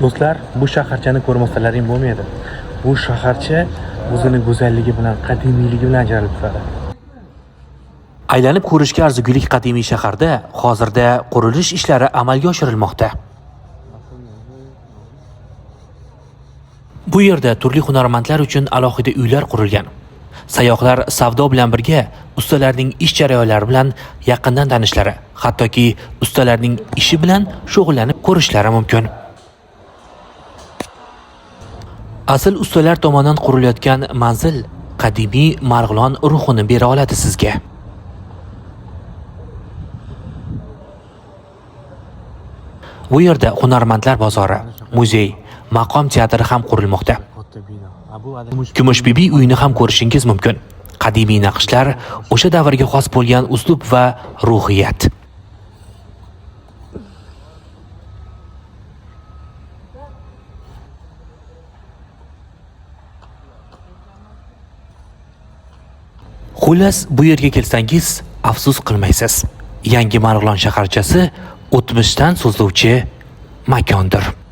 Do'stlar, bu shaharchani ko'rmasalaring bo'lmaydi. Bu shaharcha o'zini go'zalligi bilan, qadimiyligi bilan ajralib turadi. Aylanib ko'rishga arzigulik qadimiy shaharda hozirda qurilish ishlari amalga oshirilmoqda. Bu yerda turli hunarmandlar uchun alohida uylar qurilgan. Sayyohlar savdo bilan birga ustalarning ish jarayonlari bilan yaqindan tanishlari, hattoki ustalarning ishi bilan shug'ullanib ko'rishlari mumkin. Asl ustalar tomonidan qurilayotgan manzil qadimiy Marg'ilon ruhini bera oladi sizga. Bu yerda hunarmandlar bozori, muzey, maqom teatri ham qurilmoqda. Katta bino. A bu Kumushbibi uyini ham ko'rishingiz mumkin. Qadimiy naqshlar, o'sha davrga xos bo'lgan uslub va ruhiyat. Xullas, bu yerga kelsangiz afsus qilmaysiz. Yangi Marg'ilon shaharchasi o'tmishdan so'zlovchi makondir.